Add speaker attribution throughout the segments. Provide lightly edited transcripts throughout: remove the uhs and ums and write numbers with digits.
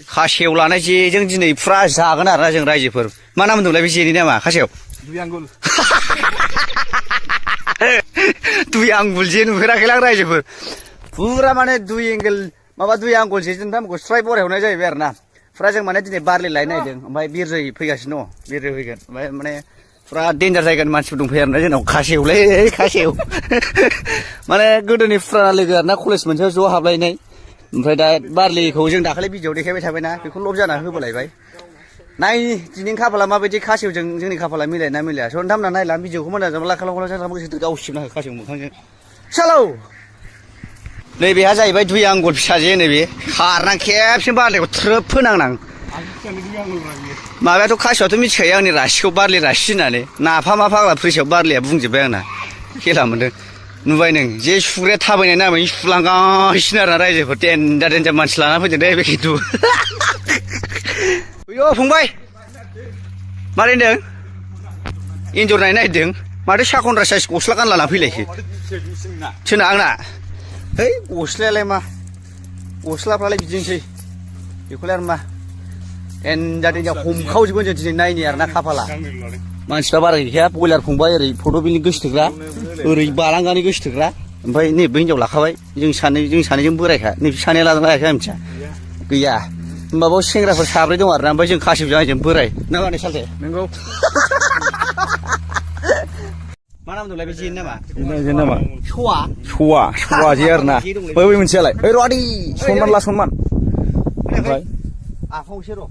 Speaker 1: खासेव लानाय जेजों दिनै फुरा जागोन आरोना जों रायजोफोर मा नाम होनदोंलाय बे जेनि नामा खासेव
Speaker 2: दुइ आंगुल
Speaker 1: दुइ आंगुल जे नुफेराखैलां रायजोफोर फुरा माने दुइ एंगेल माबा दुइ आंगुल जेजों दामखौ स्राय बरायहरनाय जाहैबाय आरो ना फुरा जों माने दिनै बारलि लायनो नागिरदों ओमफ्राय बिरजै फैगासिनो दङ बिरजै फैगोन ओमफ्य माने फुरा देन्जार जायगानि मानसिफोर दंफैयो आरोना जोंनाव खासेवलै खासेव माने गोदोनि फुराना लोगो आरोना कलेज मोनसेयाव ज' हाबलायनाय ओमफ्राय दा बारलिखौ जों दाखालि भिडिअ देखायबाय थाबायना बेखौ लब जाना होबोलायबाय नाय दिनैनि खाफाला माबायदि खासेवजों जोंनि खाफाला मिलायना मिलाया सनथामना नायला भिडिअखौ मोजां जाब्ला खालाम गोसो गावसिबना हो खासेव मोखांजों सालौ नैबेहा जाहैबाय दुइ आंगुल फिसाजे नैबे खारना खेबसेनो बारलिखौ थ्रोब फोनांनां माबायाथ' खासेवआथ' मिथिखायो आंनि रासिखौ बारलि रासि होननानै नाफामा फाग्ला फ्रिसेव बारलिया बुंजोब्बाय आंना खेला मोनदों नुबाय नों जे सुग्राया थाबायनाय नामै सुलांगासिनो आरोना रायजोफोर देन्जार देन्जार मानसि लाना फैदों दे बे खिन्थु अय्यो फंबाय मारै होनदों एन्जर नायनो नागिरदों माथो साखन्द्रा साइस गस्ला गानला लाना फैलायखो सोरना आंना है गस्लायालाय मा गस्लाफ्रालाय बिदिनोसै बेखौलाय आरो मा देन्जार देन्जार हमखावजोबगोन जों दिनै नायनि आरोना खाफाला मानसिफ्रा बारा गैखाया बयलार फंबाय ओरै फट'बिलनि गोसोथोग्रा ओरै बालांगानि गोसोथोग्रा ओमफ्राय नैबे हिनजाव लाखाबाय जों सानैजों बोरायखा नैबे सानैया लादों लायाखै आं मिथिया गैया होमबाबो सेंग्राफोर साब्रै दं आरोना ओमफ्राय जों खासेवजों आंजों बोराय ना माने सालथे
Speaker 2: नंगौ
Speaker 1: मा नाम दंलाय बे जेनि नामा
Speaker 2: जेनि नामा सवा जे आरोना बै मोनसेयालाय ओइ र'आदि सनमान ला सनमान ओमफ्राय
Speaker 1: आफाव एसे र'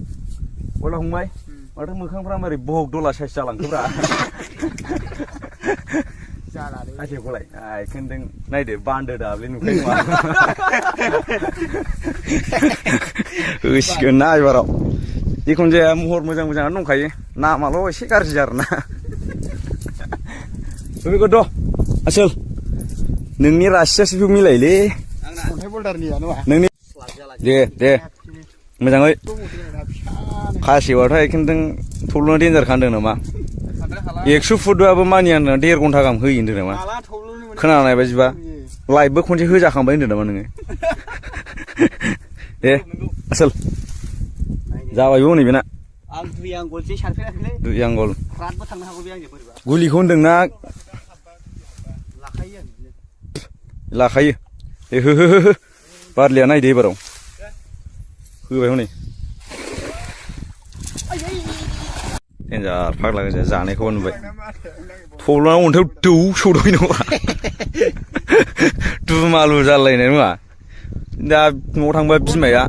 Speaker 2: बयला फंबाय माथो मोखांफ्रा मारै बहग दला साइस जालांखोब्रा खासेवखौलाय खोन्दों नायदो बान्दो दाब्ले नुखायो नङा होसिगोन ना एबाराव जिखुनु जाया महर मोजां मोजाङानो दंखायो नामाल' एसे गाज्रि आरोना बेखौथ' आसोल नोंनि रासियासो मिलायलै नोंनि दे मोजाङै खासेवाथ' खिन्थु थब्ल'ना देन्जार खानदों नामा 100 फुटबाबो मानिया होनदों 1.5 घन्टा गाहाम होयो होनदों नामा खोनानाय बायदिबा लाइभबो खनसे होजाखांबाय होनदों नामा नोङो दे आसोल जाबायबो हनै बेना
Speaker 1: आं दुइ आंगुल जे सानफेराखैलै
Speaker 2: दुइ आंगुल
Speaker 1: रातबो थांनो हागौ बे आंजों बोरैबा
Speaker 2: गुलिखौ होनदोंना लाखायो दे हो बारलिया नायदो एबाराव होबाय हनै देन्जार फाग्ला गोजा जानायखौ नुबाय थब्ल'ना अन्थायाव दौ सौदों नङा दुमालु जालायनाय नङा दा न'आव थांबा बिमाया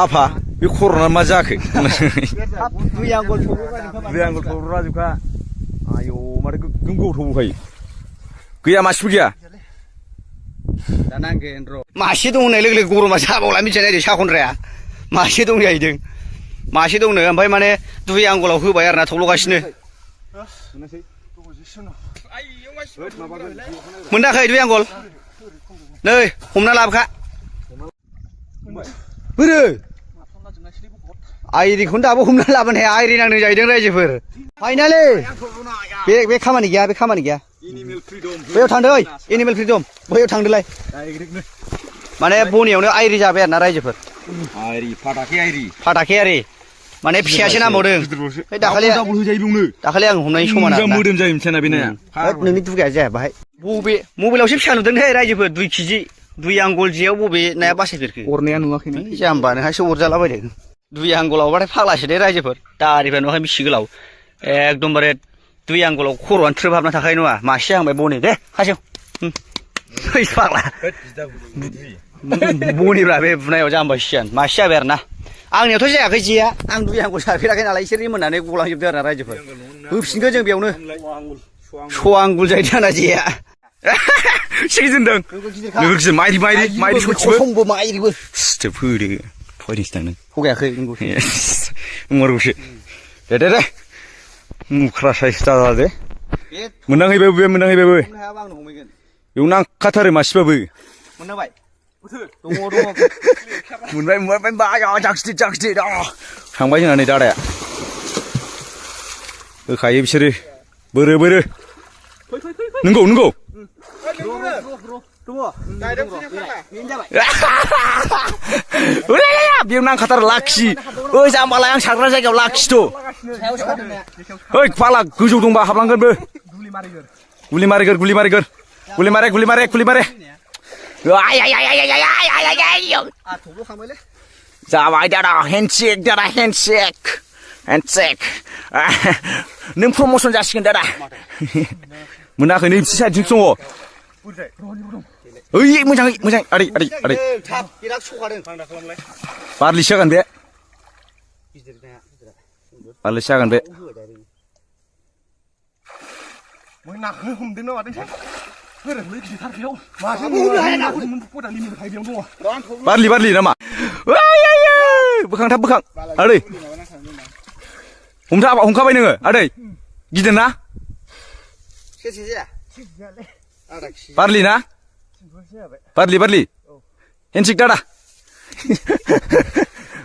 Speaker 2: आफा बे खर'ना मा जाखो
Speaker 1: दुइ आंगुल
Speaker 2: थब्ल'राजोबखा आयौ माथो गोगोम गोथौखायो गैया मासेबो गैया
Speaker 1: दा नांगोन र' मासे दं होननाय लोगो लोगो गरमा जाबावला मिथिया नायदो साखन्द्राया मासे दं जाहैदों मासे दंनो ओमफ्राय माने दुइ आंगुलाव होबाय आरोना थब्ल'गासिनो मोनाखै दुइ आंगुल नै हमना लाबोखा बोरो आइरिखौनो दाबो हमना लाबोनो हाया आइरि नांदों जाहैदों रायजोफोर फाइनालि बे खामानि गैया बैयाव थांदो ओइ एनिमेल फ्रिदम बैयाव थांदोलाय माने बनियावनो आइरि जाबाय आरोना रायजोफोर फाटाखै आइरि माने फिसासो नांबावदों दाखालि आं हमनायनि समान
Speaker 2: मोदोम जायो मिथियाना बे नाया
Speaker 1: नोंनि दुगाया जाया बाहाय बबे मबाइलावसो फिसा नुदोंहाय रायजोफोर 2 केजि दुइ आंगुल जेयाव बबे नाया बासायफेरखो
Speaker 2: अरनाया नुवाखैनो
Speaker 1: जाम्बा नोंहासो अरजालाबायदों दुइ आंगुलावबाथाय फाग्लासो दे रायजोफोर दारिफ्रा नुवाखै बेसि गोलाव एकदमबारे दुइ आंगुलाव खर'आनो थ्रोब हाबना थाखायो नङा मासे जाहांबाय बनि दे खासेव फाग्ला बनिब्रा बे बुनायाव जाम्बाय सियान मासे जाबाय आरो ना आंनियावथ' जायाखै जेया आं दुइ आंगुल सारफेराखै नालाय इसोर रिमोननानै गलांजोबदों आरोना रायजोफोर होफिनगोन जों बेयावनो स' आंगुल जाहैदों आंना जेया सिगिजेनदों नोगोर माइरि सथिबो माइरिबो
Speaker 2: सिथोब होदो फैदोंसो थांदों
Speaker 1: हगायाखै नंगौसो
Speaker 2: नंगौसो दे मुख्रा साइस दादा दे मोनदांहैबाबो बेयाव नांखाथारो मासेबाबो
Speaker 1: मोनबाय
Speaker 2: मोनबाय जाखिदे थांबाय जोंहा नै दादाया होखायो बिसोरो बोरो नंगौ बेयाव नांखाथार लाखि ओइ जाम्बालाय आं सारग्रा जायगायाव लाखिथ' ओइ फाला गोजौ दंबा हाबलांगोनबो गुलि मारे जाबाय दादा हेन्डसेक नों प्रमसन जासिगोन दादा मोनाखै नै बिसि साइडजोंसो दङ ओइ मोजाङै आदै बारलिसो जागोन बे बारलि नामा बोखां आदै हमखाबाय नोङो आदै गिदिर ना बारलि ना बारलि हेन्सिक दादा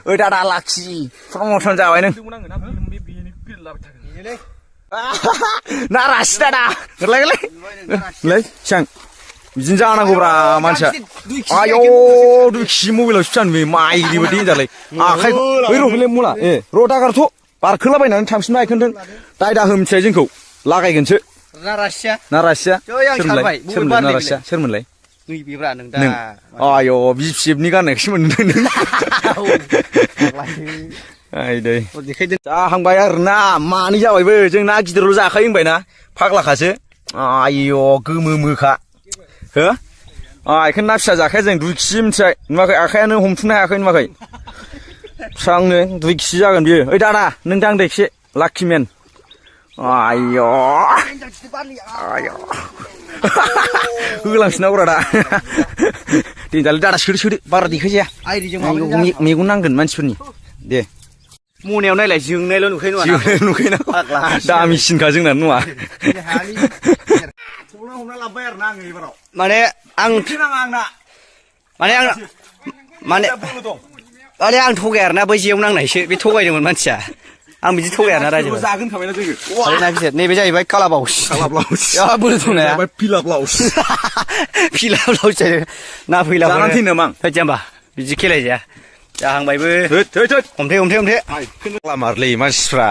Speaker 2: ओइ दादा लाखि प्रमसन जाबाय नों नारासि दादा गोरलाय सिगां बिदिनो जानांगौब्रा मानसिया आयौ दुखि मबाइलाव सिबसानो बे माइग्रिबो देन्जारलै आखाइ बै रफैलाय मुला र' दागारथ' बारखोलाबायनानै थांफिननो हायखोनदों दायदा होमिथिबाय जोंखौ लागायगोनसो नारासिया सोरमोनलाय आयौ बिपिएफनि गाननायखौसो मोनदों नों जाहांबाय आरोना मानै जाबायबो जों ना गिदिरल' जाखायो होनबायना फाग्लाखासो आयौ गोमोखा हो बेखौनो ना फिसा जाखाया जों 2 केजि मिथिबाय नुवाखै आखायानो हमथुमनो हायाखै नुवाखै फिसांनो 2 केजि जागोन बियो ओइ दादा नों दांदो एसे लाखि मेन आयौ होलांफिननांगौरा दा देन्जारलै दादा सोदो बारा देखायजाया मेगन नांगोन मानसिफोरनि दे मनायाव नायलाय जोंनायल' नुखायो नङा दामिसिनखा जोंना नङा माने आं थगाया आरोना बै जेयाव नांनायसो बे थगायदोंमोन मानसिया आं बिदि थगाया ना रायजो जागोनखाबायना जोङो ना गिदिर नैबे जाहैबाय कालाबाउस बोलो दंनाया फिलाब्लाउस ना फैला जानानै थैनो मा जाम्बा बिदि खेलायजाया जाहांबायबो हमथे फाग्लामारलै मानसिफ्रा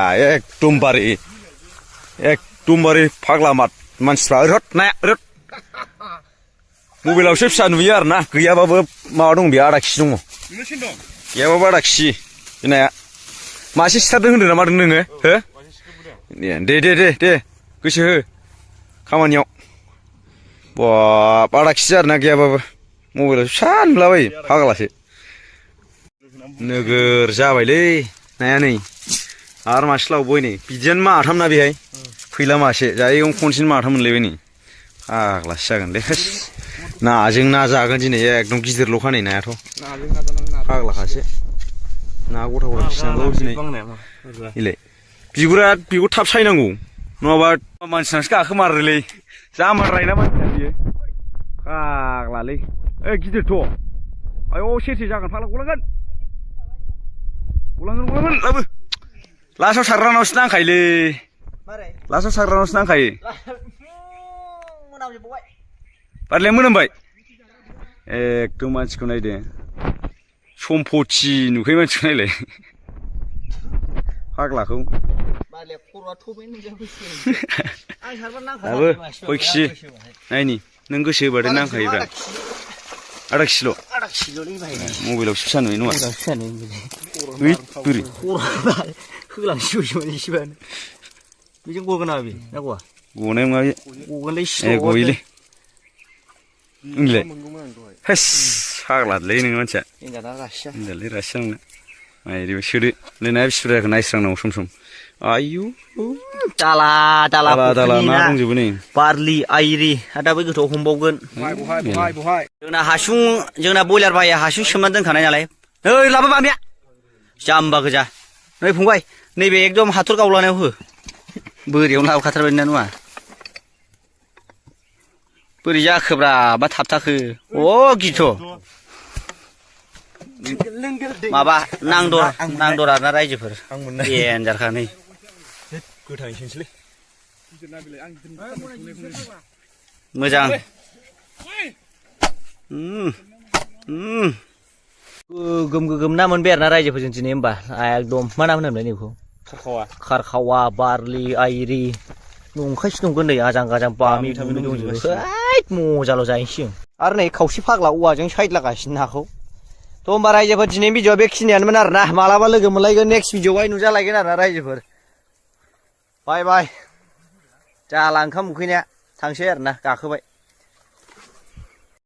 Speaker 2: एकदमबारे फाग्लामार मानसिफ्रा नाया मबाइलावसो फिसा नुयो आरो ना गैयाबाबो माबा दं बेयो 0.5 केजि दङ गैयाबाबो 0.5 केजि बे नाया मासे सिथारदों होनदों ना मादों नोङो हो दे गोसो हो खामानियाव बाब 0.5 केजि आरो ना गैयाबाबो मबाइलाव फिसा नुलाबायो फाग्लासो नोगोर जाबायलै नाया नै आरो मासे लावबाय नै बिदियानो माथामना बेहाय फैला मासे जायो खनसेनो माथाम मोनलायबाय नै फाग्लासो जागोनलै नाजों ना जागोन दिनै एकदम गिदिरल'खा नै नायाथ' फाग्लाखासो ना गथा फिसिनांगौ दिनै इलाय बिगुर थाब सायनांगौ नङाबा मानसिनासो गाखोमारोलै जामाररायना मानसिया बियो फाग्लालै ओइ गिदिरथ' आयौ सेरसे जागोन फाग्ला गलांगोन लाबो लासाव सारग्रानावसो नांखायोलै बारलिया मोनामबाय एकदम मानसिखौ नायदो सम्पति नुखायो मानसिखौ नायलाय फाग्लाखौ दाबो 1 केजि नायनि नों गोसो होबाथाय नांखायोब्रा 0.5 किल' मबाइलाव फिसा नुयो नङा बोरै होलांसिगौसोमोन एसेबानो बेजों गगोन ना बे ना गवा गनाय नङा बे गयोलै नोंलाय हेस फाग्लालै नों मानसिया देन्जारलै रासिया नोंना माइरिबो सोदो नोंना बिसि बुरजा जाखो नायस्रांनांगौ सम आयु दाला ना दंजोबो नै बारलि आइरि आरो दा बै गोथौआव हमबावगोन जोंना बयलार बाया हासुं सोमनानै दोनखानाय नालाय ओइ लाबो बामिया जाम्बा गोजा नै फंबाय नैबे एकदम हाथर गावलानायाव हो बोरियावनो लाबोखाथारबाय ना नङा बोरै जाखोब्रा मा थाबथाखो गिथ' माबा नांदर आरोना रायजोफोर देन्जारखा नै मोजां
Speaker 1: गोगोम ना मोनबाय आरोना रायजोफोरजों दिनै होमबा एकदम मा ना होनोमोनलाय नैखौ खारखावा बारलि आइरि नंखायसो नंगोन नै आजां गाजां बामि बुमि दंजोबो हैद मजाल' जाहैसिगोन आरो नै खावसे फाग्ला औवाजों सायदलागासिनो नाखौ थ' होमबा रायजोफोर दिनैनि भिडिअआ बेखिनियानोमोन आरोना मालाबा लोगो मोनलायगोन नेक्स्ट भिडिअआवहाय नुजालायगोन आरोना रायजोफोर बाय बाय जाला ओंखाम उखैनाया थांसै आरोना गाखोबाय